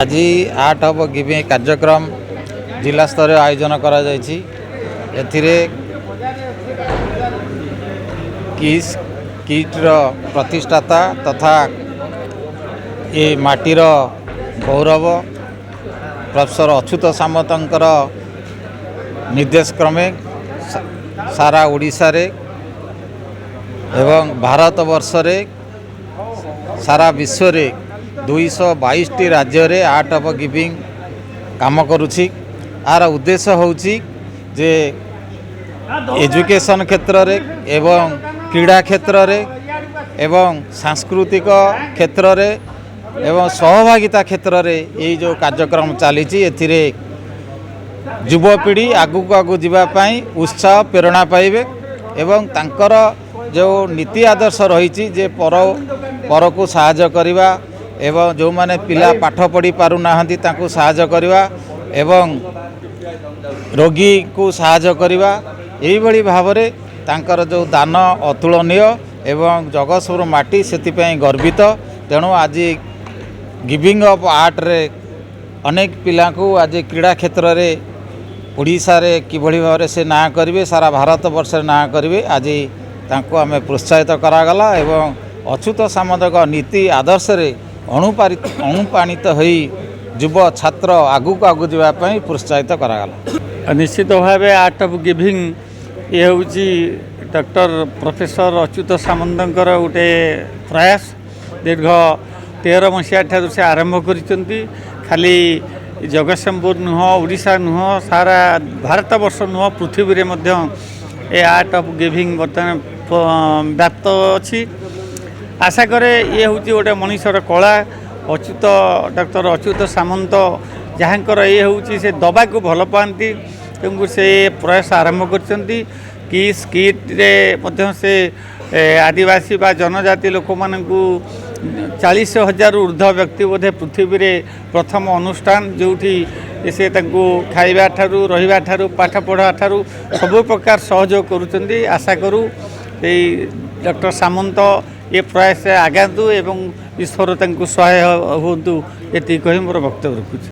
ଆଜି art of giving କାର୍ଯ୍ୟକ୍ରମ ଜିଲ୍ଲା ସ୍ତରରେ ଆୟୋଜନ କରାଯାଇଛି। ଏଥିରେ କିସ୍ କିଟ୍ର ପ୍ରତିଷ୍ଠାତା ତଥା ଏ ମାଟିର ଗୌରବ ପ୍ରଫେସର ଅଚ୍ୟୁତ ସାମନ୍ତଙ୍କର ନିର୍ଦ୍ଦେଶ କ୍ରମେ ସାରା ଓଡ଼ିଶାରେ ଏବଂ ଭାରତ ବର୍ଷରେ, ସାରା ବିଶ୍ୱରେ 222ଟି ରାଜ୍ୟରେ ଆର୍ଟ ଅଫ୍ ଗିଭିଂ କାମ କରୁଛି। ଆର ଉଦ୍ଦେଶ୍ୟ ହେଉଛି ଯେ ଏଜୁକେସନ୍ କ୍ଷେତ୍ରରେ ଏବଂ କ୍ରୀଡ଼ା କ୍ଷେତ୍ରରେ ଏବଂ ସାଂସ୍କୃତିକ କ୍ଷେତ୍ରରେ ଏବଂ ସହଭାଗିତା କ୍ଷେତ୍ରରେ ଏଇ ଯେଉଁ କାର୍ଯ୍ୟକ୍ରମ ଚାଲିଛି, ଏଥିରେ ଯୁବପିଢ଼ି ଆଗକୁ ଆଗକୁ ଯିବା ପାଇଁ ଉତ୍ସାହ ପ୍ରେରଣା ପାଇବେ ଏବଂ ତାଙ୍କର ଯେଉଁ ନୀତି ଆଦର୍ଶ ରହିଛି ଯେ ପରକୁ ସାହାଯ୍ୟ କରିବା ଏବଂ ଯେଉଁମାନେ ପିଲା ପାଠ ପଢ଼ି ପାରୁନାହାନ୍ତି ତାଙ୍କୁ ସାହାଯ୍ୟ କରିବା ଏବଂ ରୋଗୀକୁ ସାହାଯ୍ୟ କରିବା, ଏଇଭଳି ଭାବରେ ତାଙ୍କର ଯେଉଁ ଦାନ ଅତୁଳନୀୟ ଏବଂ ଜଗତସିଂହପୁର ମାଟି ସେଥିପାଇଁ ଗର୍ବିତ। ତେଣୁ ଆଜି ଗିଭିଂ ଅଫ୍ ଆର୍ଟରେ ଅନେକ ପିଲାଙ୍କୁ ଆଜି କ୍ରୀଡ଼ା କ୍ଷେତ୍ରରେ ଓଡ଼ିଶାରେ କିଭଳି ଭାବରେ ସେ ନାଁ କରିବେ, ସାରା ଭାରତ ବର୍ଷରେ ନାଁ କରିବେ, ଆଜି ତାଙ୍କୁ ଆମେ ପ୍ରୋତ୍ସାହିତ କରାଗଲା ଏବଂ ଅଚ୍ୟୁତ ସାମନ୍ତଙ୍କ ନୀତି ଆଦର୍ଶରେ ଅନୁପ୍ରାଣିତ ହୋଇ ଯୁବ ଛାତ୍ର ଆଗକୁ ଆଗକୁ ଯିବା ପାଇଁ ପ୍ରୋତ୍ସାହିତ କରାଗଲା। ନିଶ୍ଚିତ ଭାବେ ଆର୍ଟ ଅଫ୍ ଗିଭିଂ ଇଏ ହେଉଛି ଡକ୍ଟର ପ୍ରଫେସର ଅଚ୍ୟୁତ ସାମନ୍ତଙ୍କର ଗୋଟେ ପ୍ରୟାସ। ଦୀର୍ଘ 13 ମସିହା ଠାରୁ ସେ ଆରମ୍ଭ କରିଛନ୍ତି। ଖାଲି ଜଗତସିଂହପୁର ନୁହଁ, ଓଡ଼ିଶା ନୁହଁ, ସାରା ଭାରତବର୍ଷ ନୁହଁ, ପୃଥିବୀରେ ମଧ୍ୟ ଏ ଆର୍ଟ ଅଫ୍ ଗିଭିଂ ବର୍ତ୍ତମାନ ବ୍ୟାପ୍ତ ଅଛି। ଆଶା କରେ ଇଏ ହେଉଛି ଗୋଟେ ମଣିଷର କଳା। ଡକ୍ଟର ଅଚ୍ୟୁତ ସାମନ୍ତ ଯାହାଙ୍କର ଇଏ ହେଉଛି, ସେ ଦବାକୁ ଭଲ ପାଆନ୍ତି, ତେଣୁ ସେ ପ୍ରୟାସ ଆରମ୍ଭ କରିଛନ୍ତି। କିସ୍ କିଟ୍ରେ ମଧ୍ୟ ସେ ଆଦିବାସୀ ବା ଜନଜାତି ଲୋକମାନଙ୍କୁ 40,000ରୁ ଉର୍ଦ୍ଧ୍ୱ ବ୍ୟକ୍ତି, ବୋଧେ ପୃଥିବୀରେ ପ୍ରଥମ ଅନୁଷ୍ଠାନ ଯେଉଁଠି ସେ ତାଙ୍କୁ ଖାଇବା ଠାରୁ, ରହିବା ଠାରୁ, ପାଠ ପଢ଼ା ଠାରୁ ସବୁ ପ୍ରକାର ସହଯୋଗ କରୁଛନ୍ତି। ଆଶା କରୁ ଏଇ ଡକ୍ଟର ସାମନ୍ତ ଏ ପ୍ରୟାସ ଆଗାନ୍ତୁ ଏବଂ ଈଶ୍ୱର ତାଙ୍କୁ ସହାୟ ହୁଅନ୍ତୁ, ଏତିକି କହି ମୋର ବକ୍ତବ୍ୟ ରଖୁଛି।